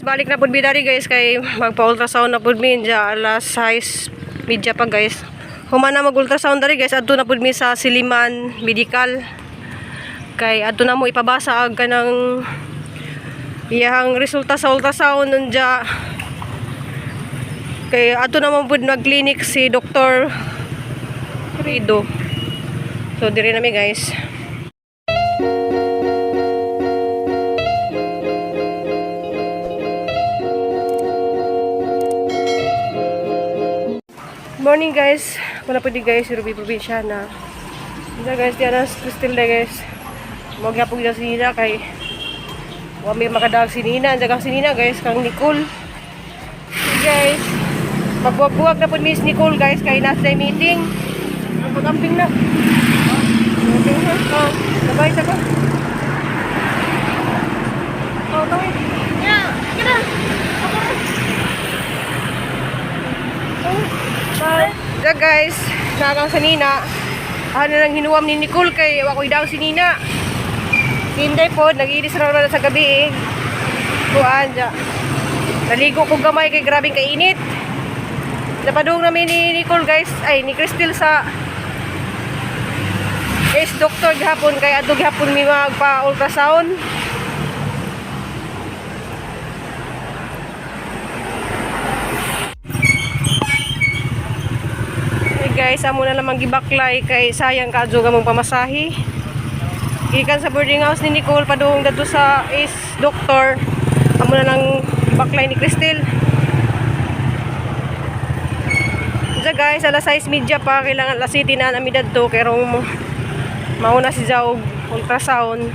Balik na pud mi dari, guys, kay magpa-ultrasound na pud mi dya alas 6:30 pa, guys. Human na mag-ultrasound dari, guys, adto na pud mi sa Silliman Medical. Kay adto na mo ipabasa ang kanang iyang resulta sa ultrasound nunja. Kay adto naman pud nag-clinic si Dr. Rido. So diri na mi, guys. Morning, guys. Wala po di, guys, Ruby Provinciana. Hindi, guys, diyan ang Crystal na, guys. Magyapog na si Nina kay wa may makadag si Nina. Andiyan kang si Nina, guys, kang Nicole. Hey, guys. Magbuwag-buwag na po Miss Nicole, guys, kay nasa meeting. Pag-amping na. Amping na. Oh, sabay sa ko. Oh, tawid. Ya, kira. Bye. Diyan, guys, nakakang sa Nina. Ano nang hinuwam ni Nicole kay wa ko'y daw si Nina. Hinday po, nag-ilis na naman sa gabi eh. Kuan dya. Naligo ko gamay kay grabing kainit. Napadung namin ni Nicole, guys, ay ni Crystal sa is doctor gihapon kay adto gihapon mi magpa ultrasound. Hey guys, amo na lamang gibaklay kay sayang kadyo gamong pamasahi. Gikan sa boarding house ni Nicole padung dadto sa is doctor. Amo na lang gibaklay ni Crystal. Diya, guys, alas 6:30 pa, kailangan alas 7 na nami dadto kay rong mauna si Zao ultrasound.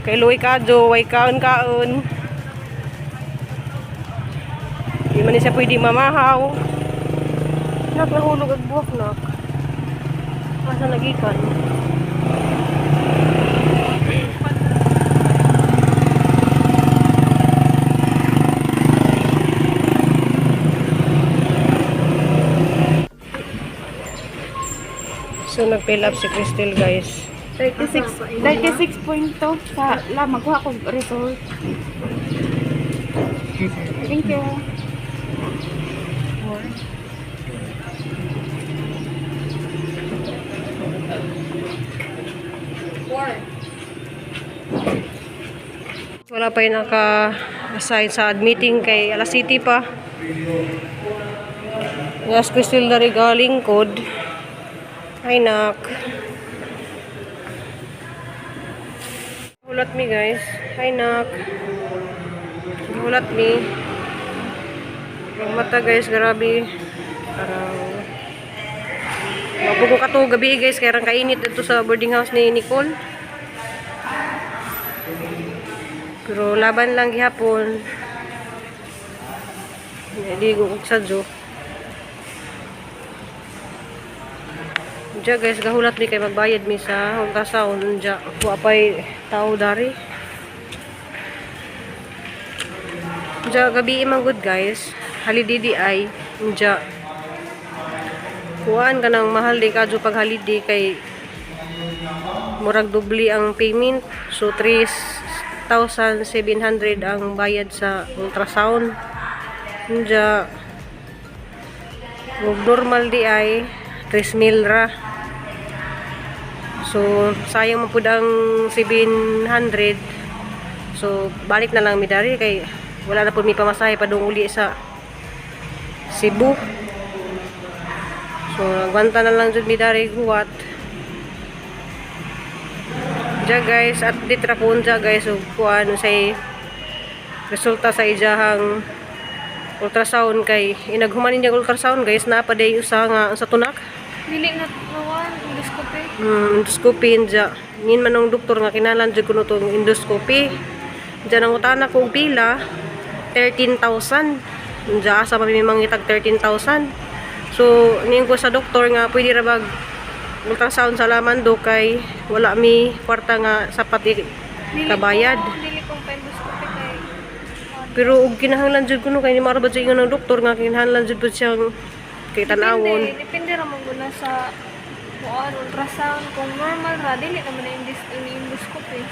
Kay luwi kadyo, way kaon kaon. Di man siya pwedeng mamahaw. Nak, nahulog ang buwak, nak. Asa nagikan? So, nag-fill up si Crystal, guys. 36 36.2 sa la magkuha ko result. Thank you. Wala pa yung naka-assign sa admitting kay alas City pa. Yes, Crystal na galing code. Ay, nak. Hulat mi, guys. Ay, nak. Hulat mi. Ang mata, guys, grabe. Parang mabugo ka to gabi, guys, kaya rang kainit dito sa boarding house ni Nicole. Pero laban lang gihapon. Hindi ko sadyo. Diya, guys, gahulat mi kay magbayad mi sa ultrasound. Diya, wa pa'y tao dari. Diya, gabi man good, guys. Holiday di ay. Diya. Kuan ka ng mahal di kadyo pag holiday kay murag dubli ang payment. So, 3,700 ang bayad sa ultrasound. Diya, ug normal di ay 3,000 ra. So, sayang man pud ang 700. So, balik na lang mi dari kay wala na pud mi pamasahe padung uli sa Cebu. So, nagwanta na lang jud mi dari huwat. Diya, guys, at ditra ko unja, guys, ug kuan say resulta sa ijahang ultrasound kay inaghuman niya ultrasound, guys, na pa day usa nga sa tunak. Dili na nawan endoscopy. Endoscopy dya. Ngin man ang doktor nga kinalan jud kuno tong endoscopy. Dya nang utana ko og pila 13,000. Dya asa pa mi mangitag 13,000. So ning ko sa doktor nga pwede ra bag ultrasound sa laman do kay wala mi kwarta nga sapat kabayad. Dili kong pa endoscopy kay Pero og kinahanglan jud kuno kay ni mara ba jud ingon ng doktor nga kinahanglan jud pud siyang kay tan-awon. Depende, depende ra man gud na sa kuan ultrasound kung normal ra dili naman na endoscopy.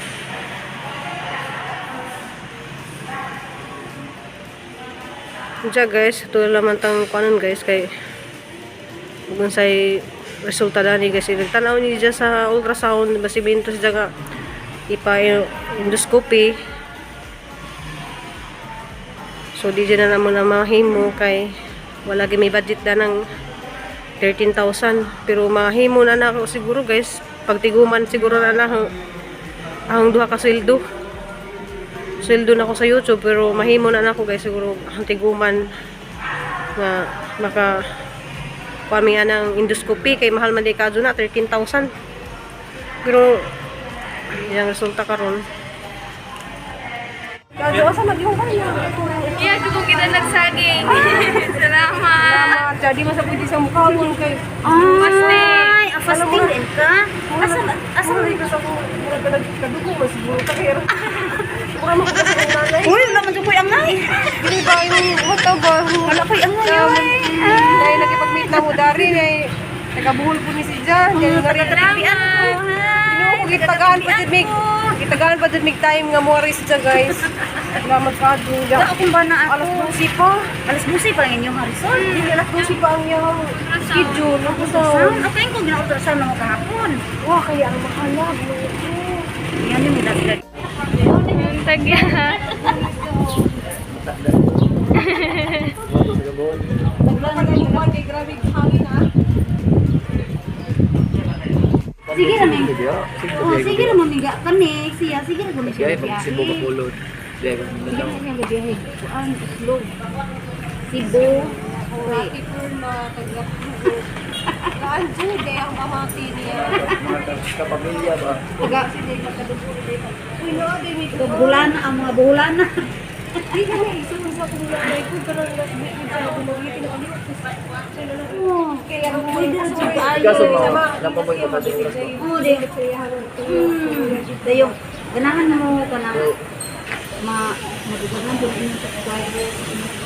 Diya guys, ito laman tang kuanon guys kay kung say resulta dani guys. Nagtanaw ni diya sa ultrasound basi binto siya nga ipa endoscopy. So di dyan na naman na mahimo kay wala gyud may budget na ng 13,000, pero mahimo na na ako siguro guys, pagtiguman siguro na na ang duha ka sweldo. Sweldo na ako sa YouTube, pero mahimo na na ako guys siguro ang tiguman nga maka kami ng endoscopy kay mahal man di kadto na 13,000, pero yung resulta karon. Kadto asa man yung kaya? Iya, dugo kita nagsaging. Salamat. Jadi masa pwede sa mukha mo kay Fasting. Ay, fasting din ka? Asa asa Mura ka sa mura ka nagkadugo mas siguro ka kaya. Mura mo ka sa nanay. Uy, wala man ko'y angay. Dili ba yung what ba? Wala ko'y angay. Oy. Dahil nakipag-meet na mo dari ay nagabuhol po ni si Jan. Dahil nga rin. Taga-tapian ko, ha? Ginoo ko gitagaan pa jud mig time nga mo si Jan guys. Salamat ka Wala akong bana ako. Alas 12 pa. Alas 12 pa lang inyong harisol. Dili alas 12 pa ang iyang schedule. Ako sa Ultrasound? Okay, kung gina-ultrasound na mo kahapon. Wah, kaya ang mahalab. Yan yung nilaglag. Buntag ya. Grabe hangin ah. Sige ra ming. Oh, sige ra mamiga kani siya, sige ra gumi siya. Kaya pag Cebu kapulod. Biyahe ka Sige Mindanao. ra siya gabiyahe. Kuan islog. Cebu. Oy. Happy Perla, taga Kaan Jude, ang pamati niya. Mga kapamilya ba? Taga Uy, no, di mi bulan ang mga bulan na. Di ka na isun sa kung nanay ko, pero nag-meet sa gumagiti na kami. Oh, Kaya ang pwede ra siya kaayo. Kaso mo, napamoy ka sa oras mo. Oh, di. Dayong ganahan mo kanang ma madugangan jud inyong subscribers.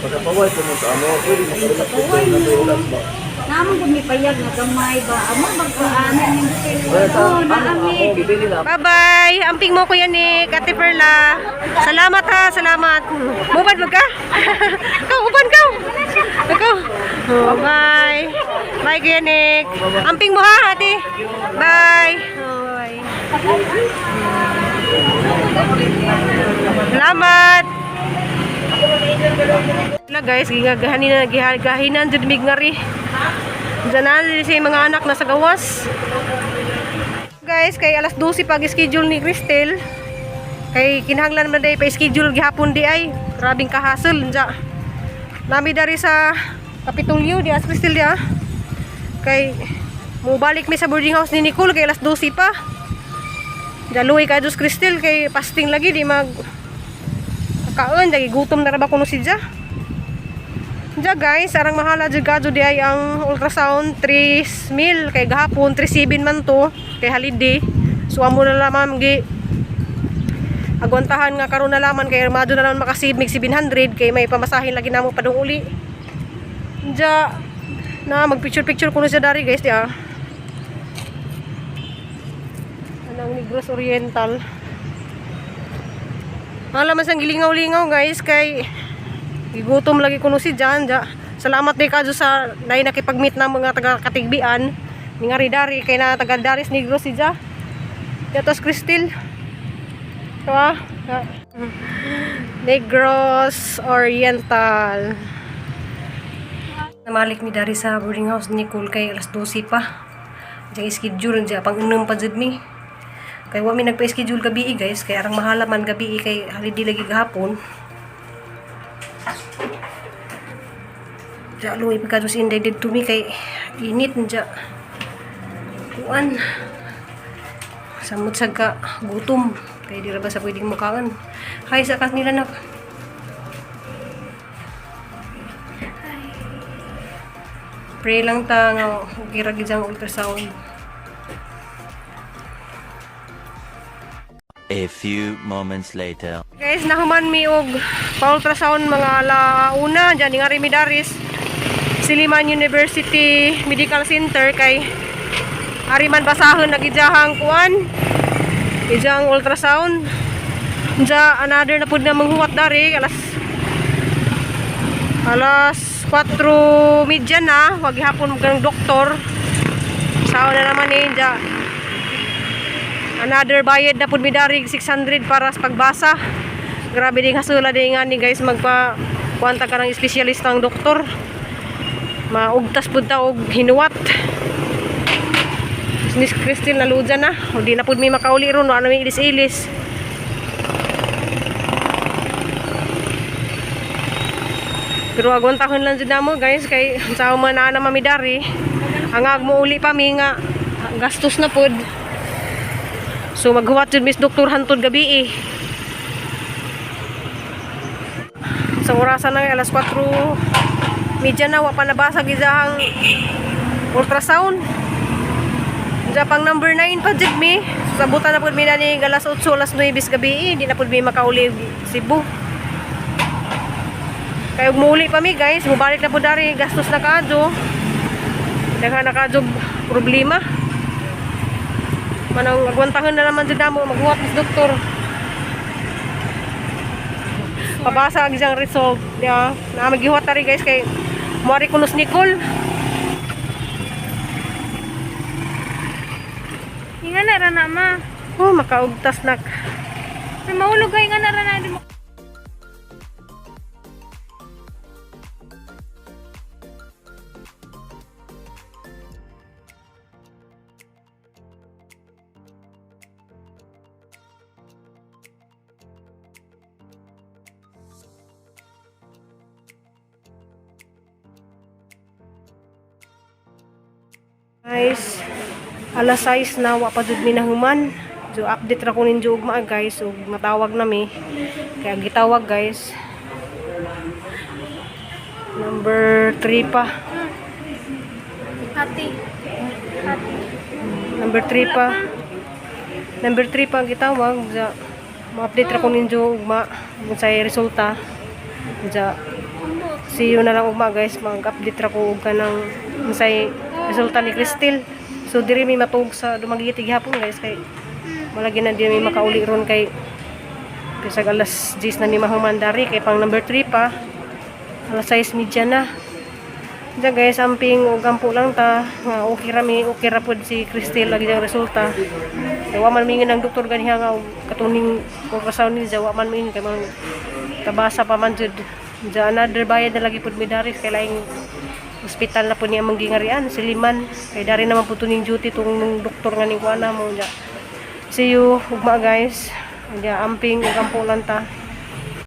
Pagkapaway ko mo sa ano, pwede makarelak ko sa na oras ba? Naman kung may payag nga gamay ba, amo magkaan. Wala sa, Oh, ano, naami. ako, bibili na. Bye-bye! Amping mo, Kuya Nick, Ate Perla. Salamat ha, salamat. Muban ba ka? Ikaw, uban ka! Ikaw. Oh, bye. Bye, Kuya Nick. Amping mo ha, ate. Bye. Oh, bye. Salamat. Wala guys, gigagahanin na, gihagahinan jud mig ngari. Diyan na si mga anak na sa gawas. Guys, kay alas 12 pag schedule ni Cristel. Kay kinahanglan man day pa schedule gihapon di ay. Grabing kahassle unja. Nami dari sa Kapitolyo di as Cristel di ah. Kay mubalik mi sa boarding house ni Nicole kay alas 12 pa. Daluy ka Diyos Cristel kay fasting lagi di mag kaon dagi gutom na ra ba kuno si Ja. Ja guys, arang mahala jud kadto di ay ang ultrasound 3 mil kay gahapon 37 man to kay holiday. So amo na lamang gi agwantahan nga karon na laman kay armado na naman makasave mig 700 kay may pamasahin lagi namo padung uli. Ja na mag picture picture kuno siya dari guys di ah. Anang Negros Oriental. Ang laman sang gilingaw-lingaw guys kay gigutom lagi kuno si Jan. Ja. Salamat di kadyo sa dahil nakipag-meet na mga taga Katigbian. Ni nga dari kay na taga Daris Negros si Ja. Yatos Cristel. Ito ah. Ah. Negros Oriental. Namalik mi dari sa boarding house ni Nicole kay alas 12 pa. Diyan schedule diyan pang unom pa jud mi. Kay wa mi nagpa-schedule gabi guys kay arang mahala man gabi kay holiday lagi gahapon. Diya luwi pa kadto si Inday didto mi kay init diya. Kuan. Samot sa ka gutom kay di ra ba sa pwedeng mukaan. Hi sa kanila nak. Pray lang ta nga okay ra gid ang ultrasound. A few moments later. Guys, nahuman mi og pa-ultrasound mga alauna diyan nga mi daris Siliman University Medical Center kay ari man basahon nagijahang kuan ijang ultrasound. Diya another na pud na manghuwat dari alas Alas 4:30 na, wag hapon mo ng doktor. Sao na naman eh, dya. Another bayad na pud mi darig 600 para sa pagbasa. Grabe ding hasula din nga ni guys magpa kuanta ka ng espesyalista ang doktor. Maugtas pud ta og hinuwat. Miss Christine naluja na. O di na pud mi makauli ron, wala na mi ilis-ilis. Pero agwan tahon lang jud namo guys kay sa man na na mamidari. Ang mo uli pa mi nga gastos na pod. So maghuwat jud Miss Doktor hantod gabi eh. Sa orasan na alas 4:30 na wa pa nabasa gizahang ultrasound. Diya pang number 9 pa jud mi. So, sabutan na pud mi na ni alas 8, alas 9 gabi eh. Di na pud mi makauli Cebu. Kaya ug muuli pa mi guys, mubalik na po dari, gastos na kaadyo. Daghan na kaadyo problema. Manang agwantahan na naman jud namo maghuwat mis doktor. Pabasa ang isang result. Ya, na magihuwat tari guys kay muari kunos Nicole. Inga na ra na ma. Oh, makaugtas nak. May mahulog ka inga na ra na di mo. Guys, alas 6 na wa pa jud mi nahuman. So update ra ko ninyo ugma guys ug matawag na mi. Kaya gitawag guys. Number 3 pa. Hati. Hati. Number 3 pa. Number 3 pa ang gitawag. Ja, ma-update ra ko ninyo ugma kung sa resulta. Ja, see you na lang ugma guys. Mag-update ra ko og kanang unsay resulta ni Crystal. So diri mi matuog sa Dumaguete gihapon guys kay malagi na di mi makauli ron kay bisag alas 10 na mi mahuman dari kay pang number 3 pa. Alas 6:30 na. Diyan guys, amping ug ampo lang ta. Nga okay ra mi, okay ra pod si Crystal lagi ang resulta. Kay wa man mingon ang doktor ganiha nga og katuning ultrasound ni wa man mingon kay man tabasa pa man jud. Diyan another bayad na lagi pod mi dari kay laing ospital na po niya manggingarian Siliman kay dari naman po tuning duty tong nung doktor nga ning kuana mo diya. See you ugma guys. Diya amping ug ampo lang ta.